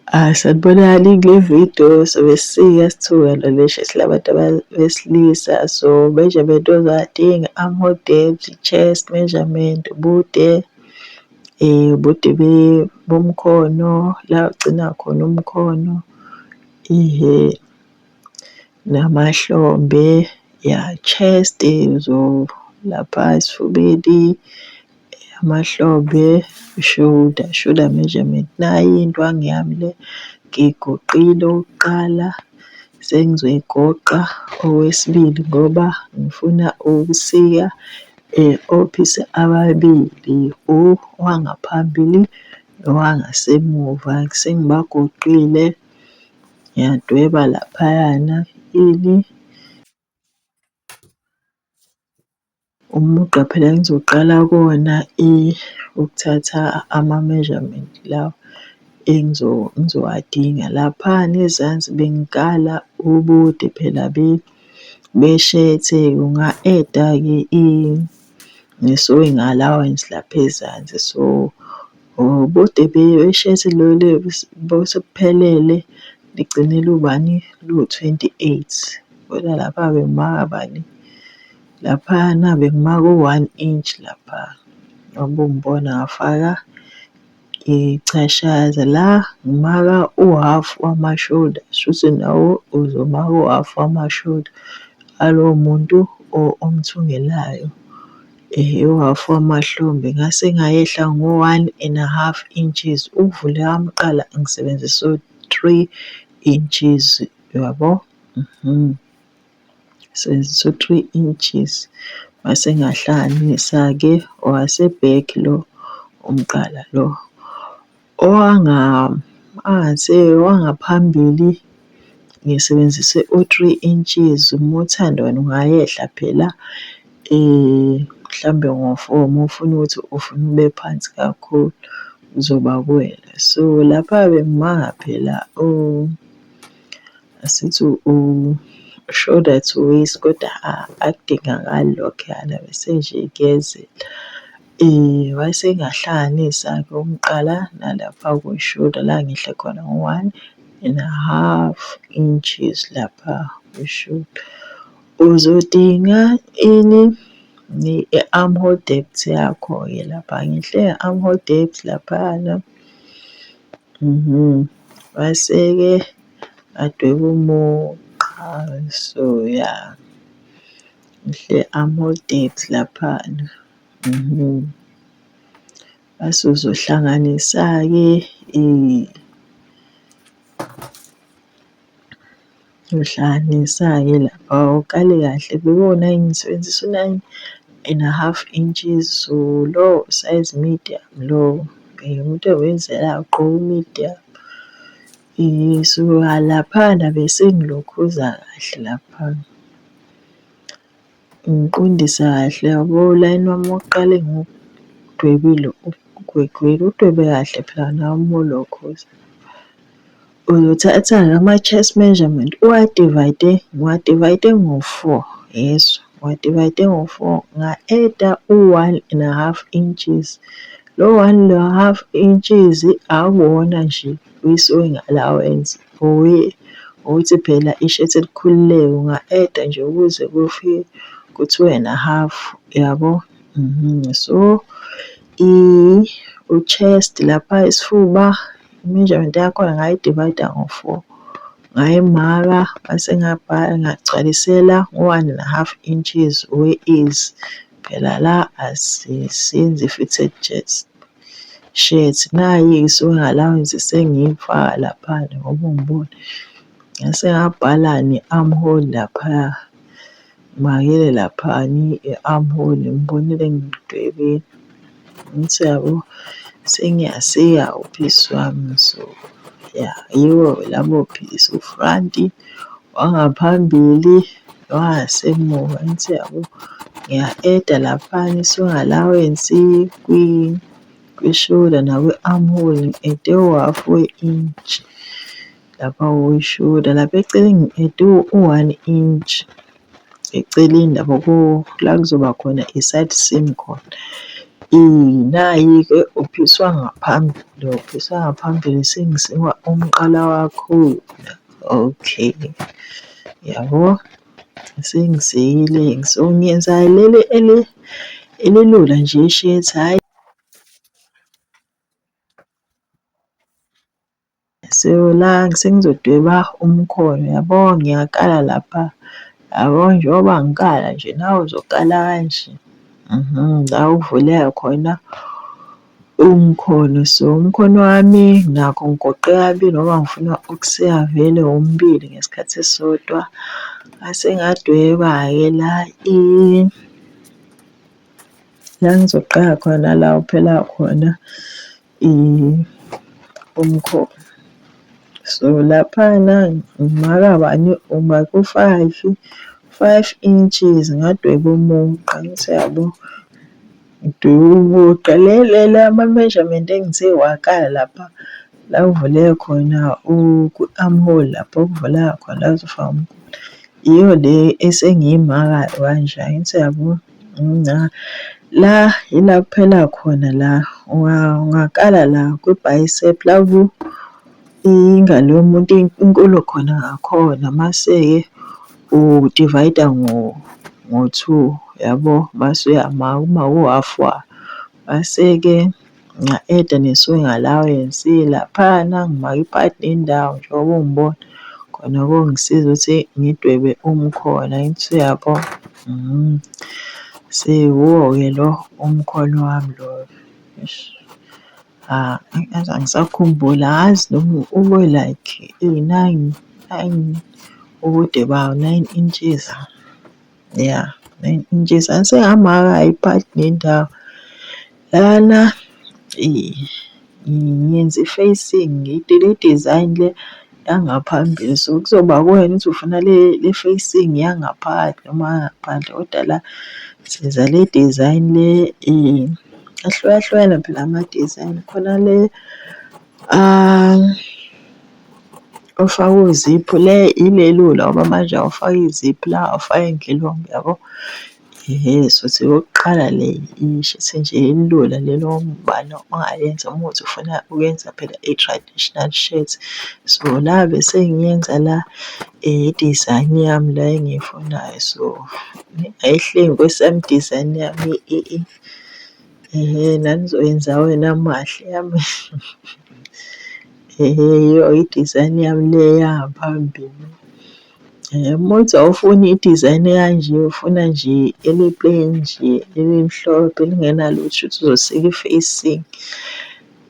Sanibonani kule video sobe sisika sithuka leli labantu besilisa. So measurement ozowadinga ama-depth, chest measurement, ubude, ubude bomkhono, la ugcina khona umkhono, ihe namahlombe, ya chest lapha esifubeni, amahlombe, shoulder, shoulder measurement. Nayi indwangu yami le, ngiyigoqile okokuqala, sengizoyigoqa okwesibili ngoba ngifuna ukusika ophisi ababili, owangaphambili nowangasemuva. Sengibagoqile, ngiyadweba laphayana ini. Umugqa phela engizoqala kuwona ukuthatha ama-measurement lawa engizowadinga. Laphana ezansi bengikala ubude phela beshethi unga-add-a-ke ne-sewing allowance lapha ezansi. So, ubude beshethi lolu sebuphelele ligcine liwubani? Liwu-28. Kodwa lapha bengimaka bani? Laphayana bengimaka u-one inch lapha. Ngoba ungibona ngafaka ichashaza. La ngimaka u-half wama-shoulder, shuthi nawe uzomaka u-half wama-shoulder alowo muntu omthungelayo. U-half wamahlombe ngase ngayehla ngo-one and a half inches. Ukuvuleka komqala ngisebenzise u-3 inches, uyabo? Sebenzisa u-3 inches. Mase ngahlanganisa-ke owase-back lo umqala lo. Owangaphambili ngisebenzise u-3 inches, uma uthanda wena ungayehla phela mhlambe ngo-four uma ufuna ukuthi ufuna ube phansi kakhulu kuzoba kuwena. So, lapha bengimaka phela asithi u-shoulder to waist kodwa akudingakali lokhuyana bese nje kuyezela. Wase ngahlanganisa-ke umqala nalapha kwi-shoulder la ngehle khona ngo-one and a half inches lapha kwi-shoulder. Uzodinga ini? I-armhole depth yakho-ke lapha. Ngihle nge-armhole depth laphayana. Wase-ke ngadweba umugqa, so ya. Ngihle armhole depth laphana. Bese uzohlanganisa-ke uhlanganisa-ke lapha ukale kahle bekuwu-nine, ngisebenzisa u-nine and a half inches. So, lo size medium lo, umuntu ewenzela ugqoka u-medium. So, laphana bese ngilokhuza kahle laphana. Ngiqondisa kahle yabo ulayini wami wokuqala engiwudwebile ugwegwile, udwebe kahle phela nawe uma ulokhuza. Uzothatha-ke ama-chest measurement uwa-divide-e, ngiwa-divide-e ngo-four, yezwa, ngiwa-divide-e ngo-four, nga-add-a u-one and a half inches. Lo one and a half inches akuwona nje kwi-sewing allowance, ukuthi phela ishethi likhululeke unga-add-a nje ukuze kufike ku-two and a half, yabo? So, u-chest lapha isifuba i-measurement yakhona ngayi-divide-a ngo-four. Ngayimaka ngase ngabhala ngagcwalisela ngo-one and a half inches we-ease. Phela la asisenzi i-fitted shirt. Nayi-ke i-sewing allowance sengiyifaka laphana ngoba ungibona. Ngase ngabhala ne-armhole laphaya. Ngimakile laphana i-armhole ngibonile ngidwebile. Ngithi yabo sengiyasika uphisi wami so ya yiwo labo phisi u-front, wangaphambili nowangasemuva. Ngithi yabo ngiya-add-a laphana i-sewing allowance kwi-shoulder nakwi-armhole ngi-add-e u-half we-inch lapha kwi-shoulder. Lapha eceleni ngi-add-e u-one inch eceleni lapho la kuzoba khona i-side seam khona. Nayi-ke uphiswa ngaphambili, uphiswa ngaphambili sengisika umqala wakhona. Okay, yabo sengisikile so ngiyenza leli elilula nje ishethi hhayi. So la sengizodweba umkhono yabo ngiyakala lapha, yabo njengoba ngikala nje nawe uzokala kanje. La uvuleka khona umkhono. So umkhono wami nakho ngigoqe kabili ngoba ngifuna ukusika vele womibili ngesikhathi esisodwa. Ngase ngadweba-ke la la ngizoqala khona la uphela khona umkhono. So laphana ngimaka bani, umaka u-five, 5 inches ngadweba umugqa angithi uyabo. Ngidwebe umugqa le ama-measurement engithe wakala lapha la uvuleke khona ku-armhole lapho okuvuleka khona la uzofaka umkhono. Iyo le esengiyimakayo kanje angithi uyabo. La ila kuphela khona la ungakala la kwi-bicep la ingalo yomuntu inkulu khona ngakhona mase-ke u-divide-a ngo-two yabo mase uyamaka uma u-half wayo. Mase-ke ngiya-add-a ne-sewing allowance laphana ngimaka iphakathi nendawo njengoba ungibona khona kongisiza ukuthi ngidwebe umkhono angithi uyabo. Sekuwo-ke lo umkhono wami lo. Eish. Angisakhumbuli angazi noma ube like nine, nine ubude bawo, 9 inches. Ya, 9 inches. Angisengihamba iphakathi nendawo. Lana ngiyenza i-facing le design le yangaphambili. So kuzoba kuwena ukuthi ufuna le facing yangaphakathi noma yangaphandle kodwa la senza le design le ahlukahlukene phela ama-design khona le ofaka uziphu le ile elula ngoba manje awufaki iziphu la awufaki ingilongi yabo. Ehhe, so eyokuqala le ishethi nje elula le lombala ongayenza uma kuwukuthi ufuna ukuyenza phela i-traditional shirt. So la bese ngiyenza la i-design yami la engiyifunayo so ayihleki nkosi yami i-design yami ehhe nani nizoyenza wena amahle yami. Ehhe yiyo i-design yami le yangaphambili. Uma uthi awufuni i-design ekanje ufuna nje ele-plain nje elimhlophe elingenalutho shuthi uzosika i-facing.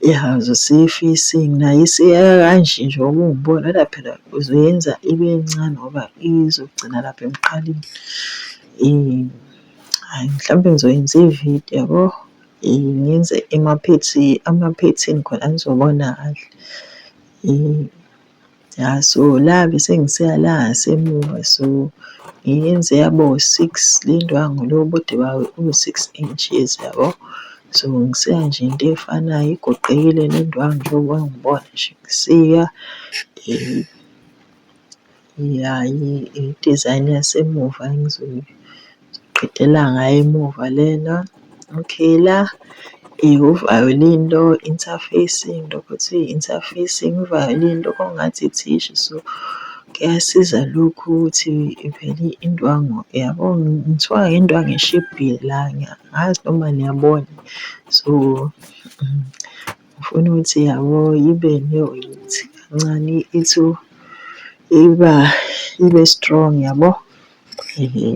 Ya uzosika i-facing nayo isikeka kanje njengoba ungibona kodwa phela uzoyenza ibe ncane ngoba izogcina lapha emqaleni. Hhayi mhlawumbe ngizoyenza ividiyo yabo, ngiyenze amaphethini khona nizobona kahle. Ya so la bese ngisiya la ngasemuva so ngiyenze yaba u-six le ndwangu le ubude bayo uwu-six inches yabo. So ngisika nje into efanayo igoqekile le ndwangu njengoba ungibona nje ngisika ya i-design yasemuva engizoqedela ngayo emuva lena. Okay la uvayolini lo interfacing lokhu kuthiwa i-interfacing uvayolini lokhu okungathi ithishu so kuyasiza lokhu ukuthi vele indwangu yabo ngithiwa indwangu eshibhile la angazi noma niyabona so ngifuna ukuthi yabo ibe ne-weight kancane ithi iba ibe strong yabo.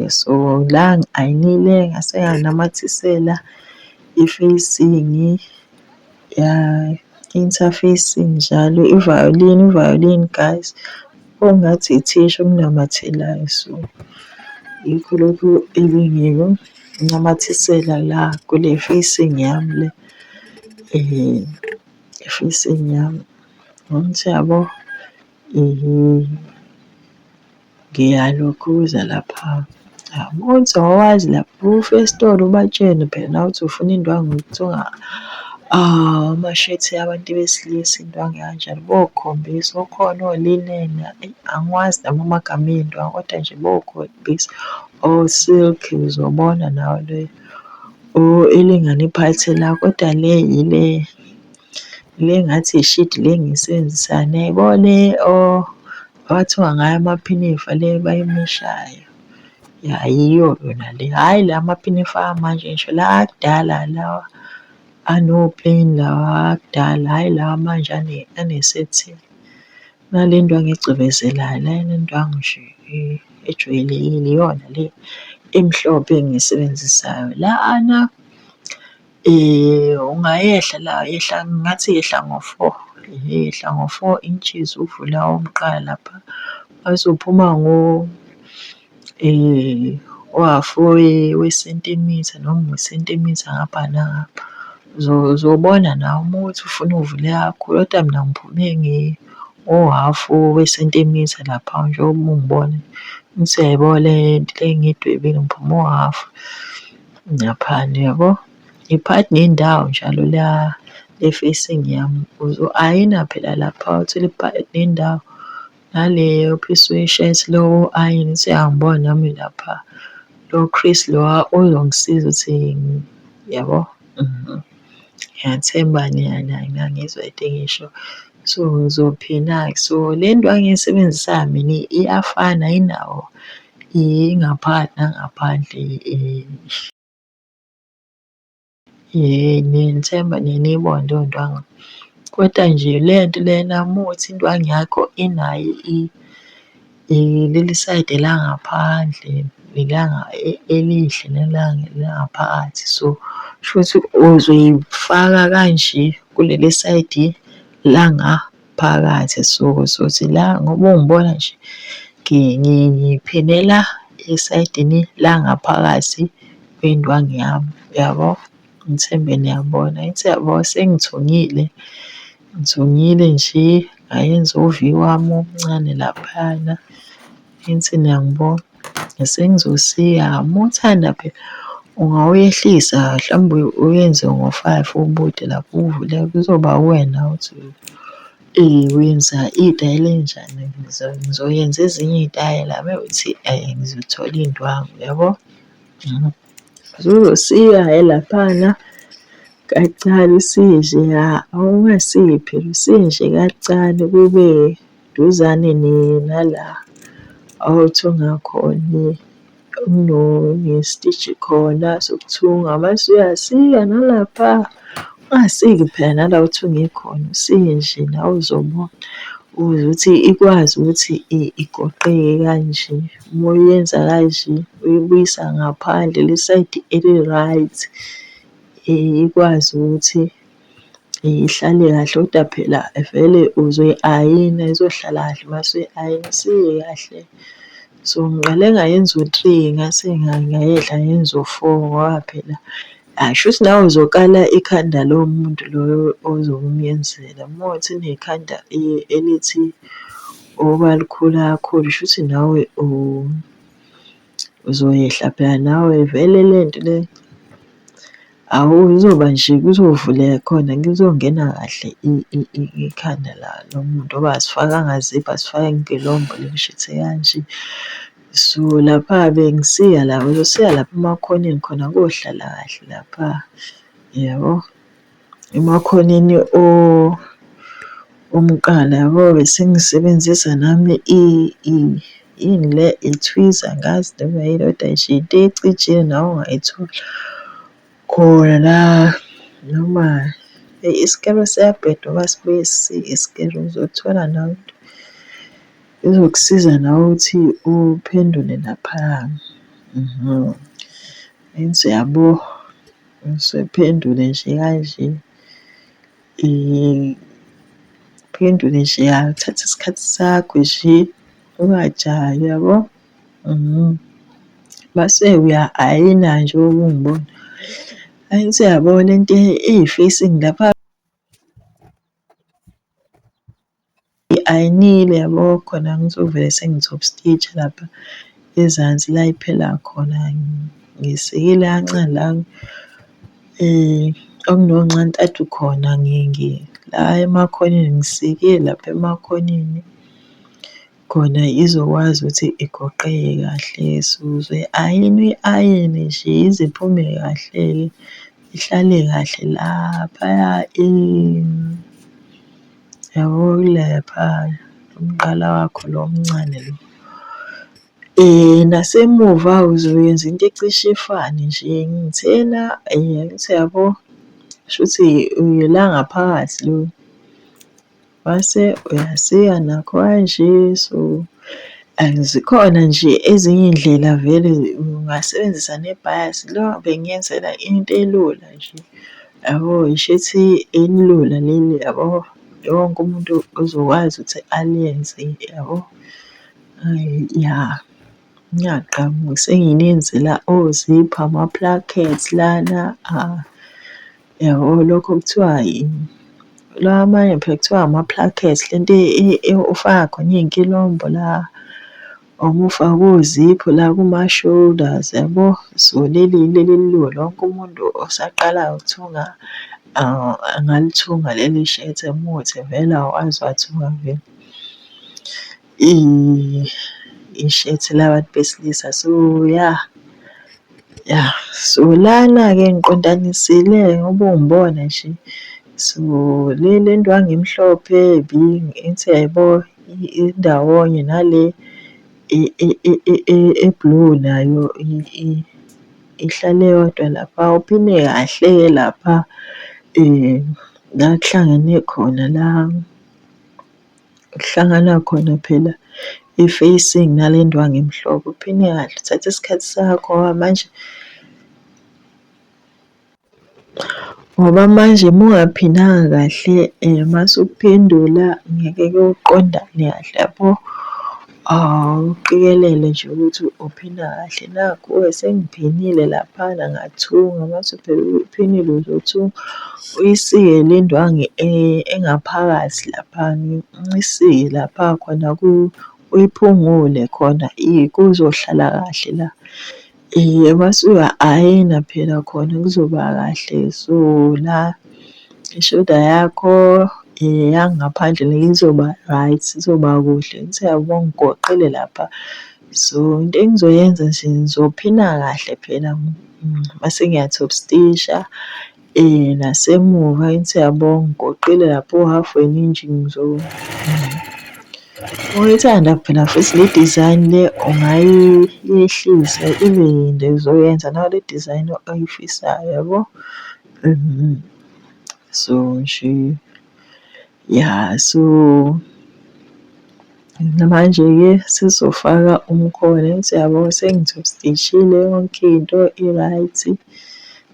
So la ngi-ayinile ngase nganamathisela i-facing ya interfacing njalo i-violin, i-violin guys okungathi ithishu okunamathelayo so yikho lokhu ebengikunamathisela la kule facing yami le i-facing yami. Angithi yabo Ngiyalokhuza lapha. Ukuthi awazi lapha ufike esitolo ubatshene phela nawe ukuthi ufuna indwangu yokuthunga amashethi abantu besilisa indwangu ekanjani. Bokukhombisa okhona olineni, eyi angiwazi nami amagama ey'ndwangu kodwa nje bokukhombisa o-silk uzobona nawe le Elingana iphathi lakho, kodwa le ile le engathi ishidi le engiyisebenzisayo. Niyayibona le abathunga ngayo amaphinifa le abayimishayo. Ya yiyo yona le, hhayi la maphinifa amanje ngisho la akudala lawa anopleni lawa akudala, hhayi lawa manje anesethini. Nale ndwangu ecwebezelayo, le ndwangu nje ejwayelekile iyona le emhlophe engiyisebenzisayo. Lana ungayehla la, yehla ngathi yehla ngo-four, yehla ngo-four inches uvula umqala lapha mase uphuma uhhafu wesentimitha noma usentimitha ngapha nangapha. Uzobona nawe uma kuwukuthi ufuna uvule kakhulu, kodwa mina ngiphume ngohhafu wesentimitha lapha njengoba ungibona. Uthi uyayibona le nto le engiyidwebile ngiphume uhhafu laphana uyabo. Iphakathi nendawo njalo la le-facing yami uzo-ayina phela lapha uthole iphakathi nendawo. Naleyo piece we-shirt lo ayini uthi uyangibona nami lapha. Lo crease lowa uzongisiza ukuthi yabo . Ngiyathemba niyangizwa into engiyishoyo. So ngizophina-ke, so le ndwangu engiyisebenzisayo mina iyafana ayinawo ingaphakathi nangaphandle. Ngiyethemba niye niyibone leyo ndwangu. Kodwa nje le nto lena uma kuwukuthi indwangu yakho inayo leli sayidi elangaphandle elihle nelangaphakathi. So, shuthi uzoyifaka kanje kuleli sayidi langaphakathi. So, uzothi la ngoba ungibona nje ngiphinela esayidini langaphakathi kwendwangu yami, uyabo? Ngithembe niyabona. Angithi uyabo sengithungile, ngithungile nje ngayenza u-V wami omncane laphayana. Angithi niyangibona? Sengizosika, uma uthanda phela ungawuyehlisa mhlawumbe uyenze ngo-five ubude lapho uvule kuzoba uwena ukuthi wenza iy'tayela ey'njani. Ngizoyenza ezinye iy'tayela mewukuthi ngizothola iy'ndwangu uyabo. Uzosika-ke laphana kancane usike nje awungasiki phela usike nje kancane kube duzane nala awuthunga khona nesitshi khona sokuthunga mase uyasika nalapha. Ungasiki phela nala othunge khona, usike nje nawe uzobona ukuze ukuthi ikwazi ukuthi igoqeke kanje. Uma uyenza kanje uyibuyisa ngaphandle le sayidi eli-right ikwazi ukuthi ihlale kahle kodwa phela vele uzoyi-ayina izohlala kahle mase uyi-ayina isike kahle. So ngiqale ngayenza u-three ngase ngayehla ngayenza u-four ngoba phela shuthi nawe uzokala ikhanda lomuntu loyo ozobe umyenzela. Uma kuwukuthi unekhanda elithi ukuba likhulu kakhulu shuthi nawe uzoyehla phela nawe vele le nto le izoba nje kuzovuleka khona kuzongena kahle ikhanda lomuntu ngoba asifakanga ziphu, asifakanga ingelombo le ngisho kanje. So lapha bengisika la, uzosika lapha emakhoneni khona kohlala kahle lapha, yabo. Emakhoneni omqala yabo bese ngisebenzisa nami yini le i-tweezer angazi noma yini kodwa nje into ecijile nawe ongayithola khona la noma isikelo siyabheda ngoba sibuye sisike isikelo uzothola nawe into ezokusiza nawe ukuthi uphendule laphaya. Angithi uyabo. Usephendule nje kanje. Uphendule nje ya, uthathe isikhathi sakho nje ungajahi uyabo. Mase uya-ayina njengoba ungibona. Angithi uyabo le nto eyi-facing lapha. Ngi-ayinile yabo khona ngizovele sengi-top stitch-a lapha ezansi la iphela khona. Ngisikile kancane la okunonxantathu khona la emakhoneni ngisikile lapha emakhoneni. Khona izokwazi ukuthi igoqeke kahle. So, uzoyi-ayina uyi-ayine nje ize iphume kahle-ke, ihlale kahle laphaya yabo lapha umqala wakho lo omncane lo. Nasemuva-ke uzoyenza into ecishe ifane nje ngithena angithi uyabo, shuthi ila ngaphakathi lo. Mase uyasika nakho kanje so, and zikhona nje ezinye iy'ndlela vele ungasebenzisa nebhayasi lo bengiyenzela into elula nje yabo, ishethi elilula leli yabo. Wonke umuntu uzokwazi ukuthi aliyenze yabo. Ya, ngingaqhamuki senginenzela oziphu, ama-plackets lana yabo lokho kuthiwa yini? Lawa amanye phela kuthiwa ama-plackets le nto ofaka khona iy'nkinobho la, noma ufake oziphu la kuma-shoulders yabo. So, leli yileli elilula wonke umuntu osaqalayo ukuthunga angalithunga leli shethi uma kuwukuthi vele awazi wathunga vele. Ishethi labantu besilisa. So, ya, ya. So, lana-ke ngiqondanisile-ke ngoba ungibona nje. So, le ndwangu emhlophe ngithi uyayibona indawonye nale e-blue nayo ihlale yodwa lapha. Uphinde kahle-ke lapha la kuhlangene khona la. Kuhlangana khona phela i-facing nale ndwangu emhlophe. Uphinde kahle uthathe isikhathi sakho ngoba manje ngoba manje uma ungaphinanga kahle mase uphendula ngeke kuqondane kahle yabo. Uqikelele nje ukuthi uphina kahle. Nakhu-ke sengiphinile laphana ngathunga, mase phela uphinile uzothunga. Uyisike le ndwangu engaphakathi laphana, uyisike lapha khona uyiphungule khona kuzohlala kahle la. Mase uya-ayina phela khona kuzoba kahle. So, la ishoda yakho yangaphandle le izoba right, izoba kuhle. Ngithi uyabo ngigoqile lapha. So, into engizoyenza nje ngizophina kahle phela mase ngiya-top stitch-a. Nasemuva ngithi uyabo ngigoqile lapho u-half an inch . Uyithanda phela futhi le design le ungayehlisa ibe yinde uzoyenza nawe le design oyifisayo yabo. So nje ya so manje-ke sesizofaka umkhono angithi uyabo sengi-top stitch-ile yonke into i-right.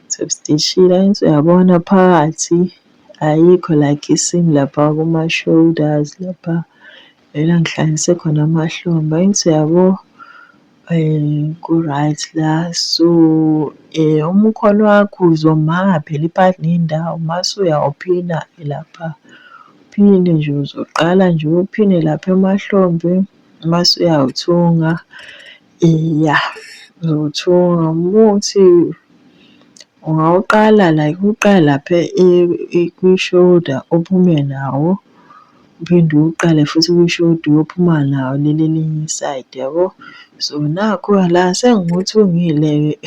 Top stitch-ile angithi uyabona phakathi ayikho like i-seam lapha kuma-shoulders lapha. Ila ngihlanganise khona amahlombe angithi uyabo ku-right la. So umkhono wakho uzomaka phela iphakathi nendawo mase uyawuphina-ke lapha. Uphine nje uzoqala nje uphine lapha emahlombe mase uyawuthunga. Ya, uzowuthunga umuthi ungawuqala like uqale lapha kwi-shoulder uphume nawo. Uphinde uwuqale futhi kwi-shoulder uyophuma nawo leli elinye isayidi yabo. So, nakhu la sengiwuthungile-ke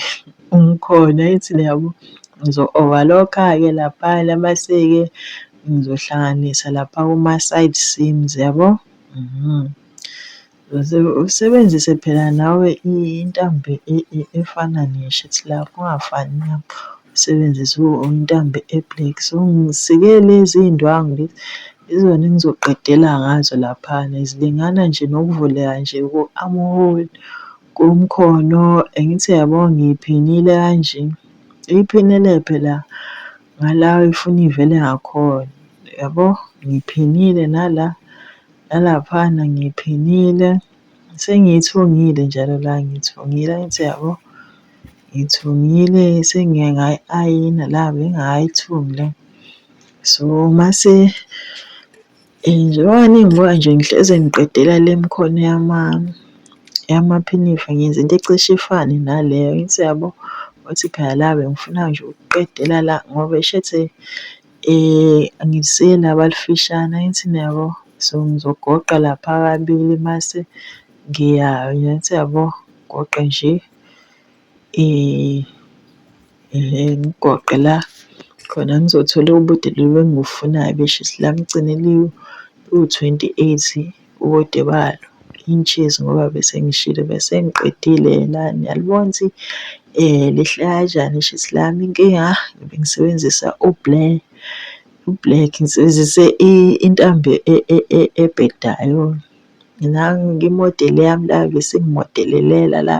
umkhono angithi niyabo. Ngizo-overlock-a-ke laphana mase-ke ngizohlanganisa lapha kuma-side seams yabo. Usebenzise phela nawe intambo efana neshethi lakho, ungafani nami usebenzise intambo e-black. So, ngisike lezi iy'ndwangu lezi izona engizoqedela ngazo laphana, zilingana nje nokuvuleka nje ko-armhole komkhono. Angithi uyabo ngiyiphinile kanje, uyiphinele phela ngala oyifuna ivele ngakhona yabo. Ngiyiphinile nala, nalaphana ngiyiphinile. Sengiyithungile njalo la ngiyithungile angithi uyabo. Ngiyithungile sengiye ngayi-ayina la bengingakayithungi la. So mase njengoba ningibuka nje ngihleze ngiqedela le mikhono yamaphinifa ngenza into ecishe ifane naleyo angithi uyabo. Ukuthi phela la bengifuna nje ukuqedela la ngoba ishethi angilisiyeli abalifishane angithi niyabo. So ngizogoqa lapha kabili mase ngiyayenza yabo, ngigoqe nje ngigoqe la khona ngizothola ubude lobu engibufunayo beshidi lami ligcine liwu-28 ubude balo, inches ngoba bese ngishilo bese ngiqedile la. Niyalibona ukuthi lihle kanjani ishidi lami. Inkinga bengisebenzisa u-black, ngisebenzise intambo ebhedayo. Nangu-ke imodeli yami la besingimodelelela la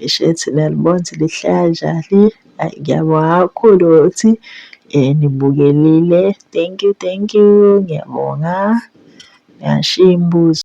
ishethi niyalibona ukuthi lihle kanjani. Hhayi ngiyabonga kakhulu ngokuthi nibukelile. Thank you, thank you, ngiyabonga. Ningashiya imibuzo.